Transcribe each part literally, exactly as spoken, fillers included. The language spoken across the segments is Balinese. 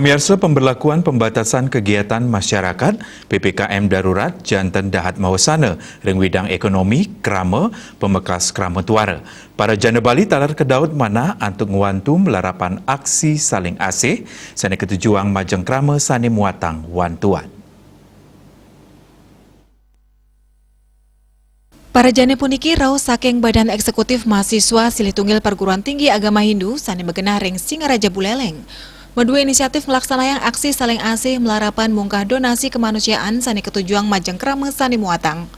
Pemirsa, pemberlakuan pembatasan kegiatan masyarakat P P K M darurat janten dahat mawasana ring widang ekonomi, krama, pamekas krama tuara. Para jana Bali taler kedaud manah antuk ngwantu malarapan aksi saling asih sane katujuang majeng krama sane muatang wantuan. Para jana puniki rauh saking Badan Eksekutif Mahasiswa Silih Tunggil Perguruan Tinggi Agama Hindu sane magenah ring Singaraja Buleleng. Madue inisiatif nglaksanayang aksi saling asih malarapan mungkah donasi kemanusiaan sane katujuang majeng krama sane muatang.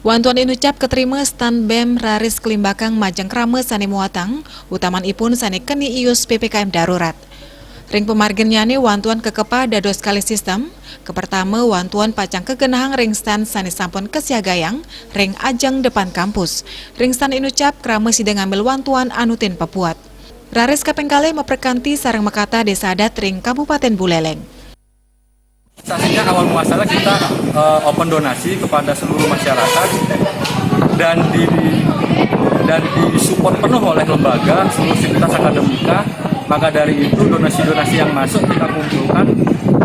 Wantuan inucap katrima stand bem raris kalimbakang majeng krama sane muatang, utamanipun sane keni ius P P K M darurat. Ring pamarginnyane wantuan kakepah dados kalih sistem. Kapertama, wantuan pacang kagenahang ring stand sane sampun kasiagayang ring ajeng depan kampus. Ring stand inucap krama sida ngambil wantuan anutin pabuat. Raris kaping kalih maprekanti sareng makatah desa adat ring Kabupaten Buleleng. Sasnya awal muasalnya kita eh, open donasi kepada seluruh masyarakat dan di dan disupport penuh oleh lembaga seluruh sivitas akademika. Maka dari itu donasi-donasi yang masuk kita kumpulkan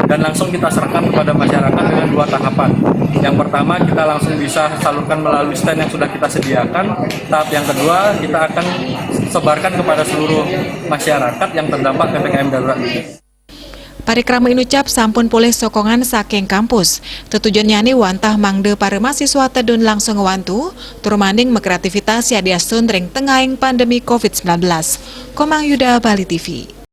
dan langsung kita serahkan kepada masyarakat dengan dua tahapan. Yang pertama kita langsung bisa salurkan melalui stand yang sudah kita sediakan. Tahap yang kedua kita akan sebarkan kepada seluruh masyarakat yang terdampak P P K M darurat ini. Parikrama inucap sampun polih sokongan saking kampus. Tetujonnyane wantah mangda para mahasiswa tedun langsung ngwantu, tur manding makreativitas yadiastun ring tengahing pandemi covid sembilan belas. Komang Yuda, Bali T V.